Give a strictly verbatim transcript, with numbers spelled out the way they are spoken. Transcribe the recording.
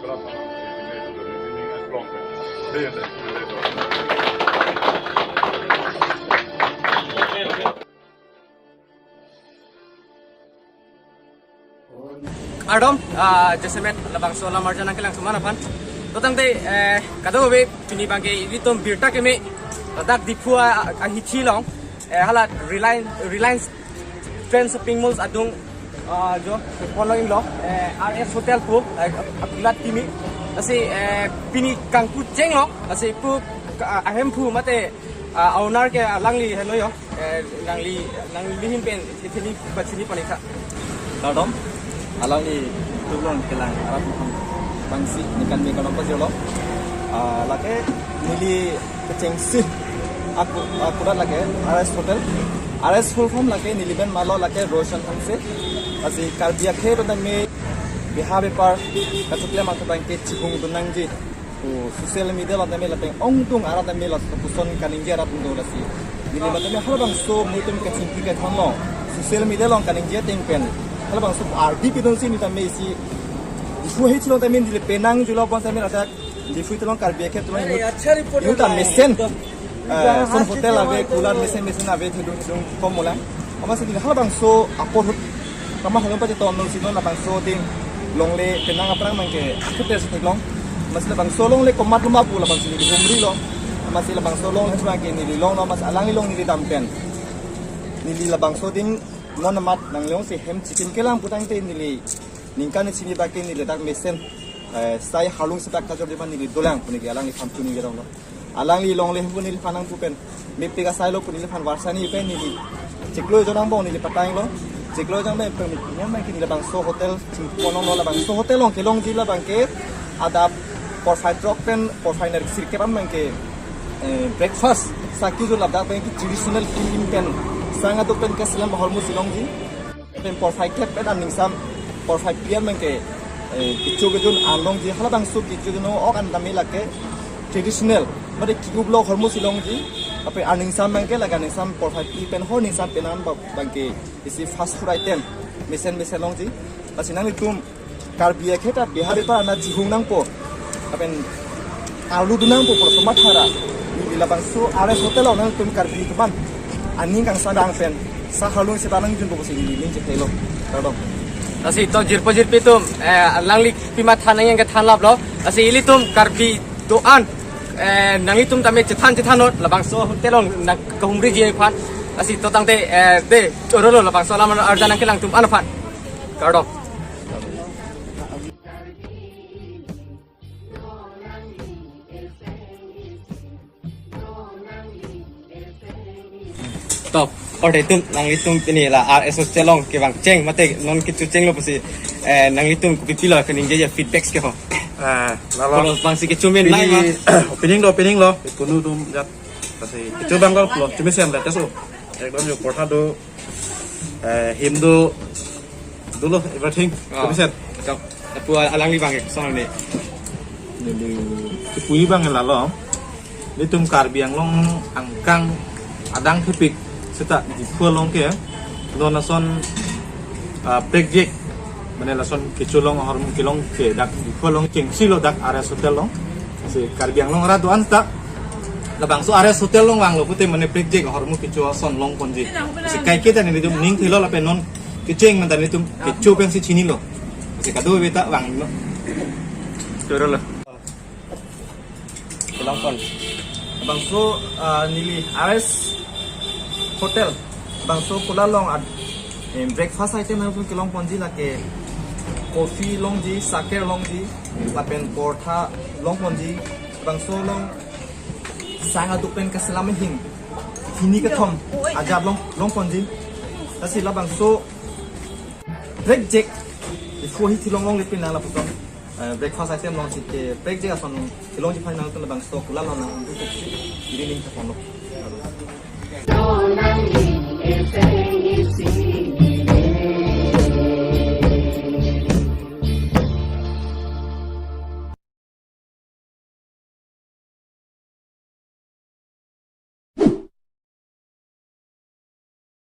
Kardom, ah, jasemet labangso alam arjan nangkelang atum an aphan. To tangte, eh, kadokave pini abangke ilitum birta keme ladak Diphu a, a, ahithi along, eh, hala Reliance, Reliance Trend Shopping Malls adung, ah, jo, ponlong lo, eh, R S Hotel pu, eh, akulat kimi. Lasi, eh, pini kangpu chenglo, lasi pu, ah, ahemphu mate, ah, owner ke alangli heno jo, eh, nangli, nangli ahin pen, chini, pachini pon-ik tha. Kardom, alangli tublong kelang arat bangsi ningkan me kardom pajirlo. Ah, lake neli kechengsi aku, akulat lake R S Hotel. R S full form lake neli amen malo lake Roshan Hanse. Lasi Karbi akhei pen tame beha bepar kachoklem atum abangke chihung dun nangji. O, social media along tame lapen ongdung arat tame laso koson kaningje arat do lasi. Neli matame halabangso muitum kachingki kachan lo. Social media along kaningje ateng pen halabangso ardi pidunsi neli tame isi Diphu ahithi along tame neli penang julo bon tame ladak Diphu ahithi along Karbi akhei atum, eh, acha report yu ta mesen. Eh, son hotel ave, cooler mesen mesen ave, thedung thedung kom molang. Amatsi neli halabangso apor ahut kama halong pati ton nol sinon labangso adim longle penang aphrang abangke akheter si theklong. Amatsi labangso longle komat loma pu labangso neli humrilo. Amatsi labangso longle abangke neli longlo, amatsi alangli along neli dam pen neli labangso adim non amat nanglong si hem chicken kelang pu tangte neli ningkan chini abangke neli dak mesen, eh, sai halung sepak kajor di man neli dolang pu neli alangli aphan chuningje ronglo. Alangli longle hempu neliphan nangpu pen mepik asai lo pu neliphan varsani pen neli chiklo jon angbong neli patang lo. Chiklo jon pen pen neli abangke neli labangso hotel chingponong lo, labangso hotel along kelongji labangke adap porphai throk pen porphai ner sirkep an abangke, eh, breakfast saki jo ladak abangke traditional him him pen sang aduk pen keselam ahormu si longji. Pen porphai kep pen aningsam porphai phli an abangke, eh, kecho kejun an longji, halabangso kecho kejun ok an tame lake traditional mate ki-up lo ahormu si longji. Lapen aningsam abangke lake aningsam porphai phli pen hor ningsam pen an ba-, abangke isi fast food item mesen mesen longji. Lasi nanglitum Karbi akhei ta beha bepar ana chihung nangpo lapen arlu dun nangpo pu laso mathara neli labangso R S Hotel along nangtum Karbi atum an aning kangsam dang pen sa halung sepak nangjunpo pusi neli ning chetheilo. Kardom. Lasi to jirpo jirpi atum, eh, alangli pima than nangji ke than laplo. Lasi ilitum Karbi do-an, eh, nanglitum tame chethan chethan not labangso hotel along nangkahumriji aphan. Lasi to tangte, eh, de chorolo labangso alam arjan nangkelang atum an aphan. Kardom. To, korte atum, nanglitum pini la R S Hotel along kevang cheng mate non kecho chenglo pusi, eh, nanglitum kopi pilo kaningje feedbacks ke ho. Ah, lalo. Kalau bangsi kecho men nai ma. Pini opening lo, opening lo. Punu atum jat. Lasi kecho abang lo, chumi sem la teso. Ekdom jo portha do, eh, him do, dolo everything. Oh. Chumi sem. Chok. Lapu alangli abangke kosonlo ne. Neli kipu abang lalo. Nelitum Karbi Anglong angkang adang thepik seta Diphu along ke non ason, ah, prekjak mane lason kecho along ahormu kelong ke dak Diphu along chengsi lo dak R S Hotel along. Si Karbi Anglong arat do-an ta labangso R S Hotel along vanglo pute mane prekjak ahormu kecho ason longponji. Si kaike ta nelitum ning thilo lapen non kecheng mane ta nelitum kecho pensi chinilo. Si kadokave ta vanglo. Chorolo. Kelongpon. Labangso, ah, neli R S Hotel. Labangso cooler along ad-, eh, breakfast item nangtum kelongponji lake coffee longji, saker longji, lapen portha longponji. Labangso along sang aduk pen kaselam ahin hini kethom ajat long, longponji. Lasi labangso prekjak Diphu ahithi along longle pin nang lapuson, eh, breakfast item longsi ke prekjak ason kelongji aphan nangtum labangso cooler along nangdukpik si iri ning taponlo.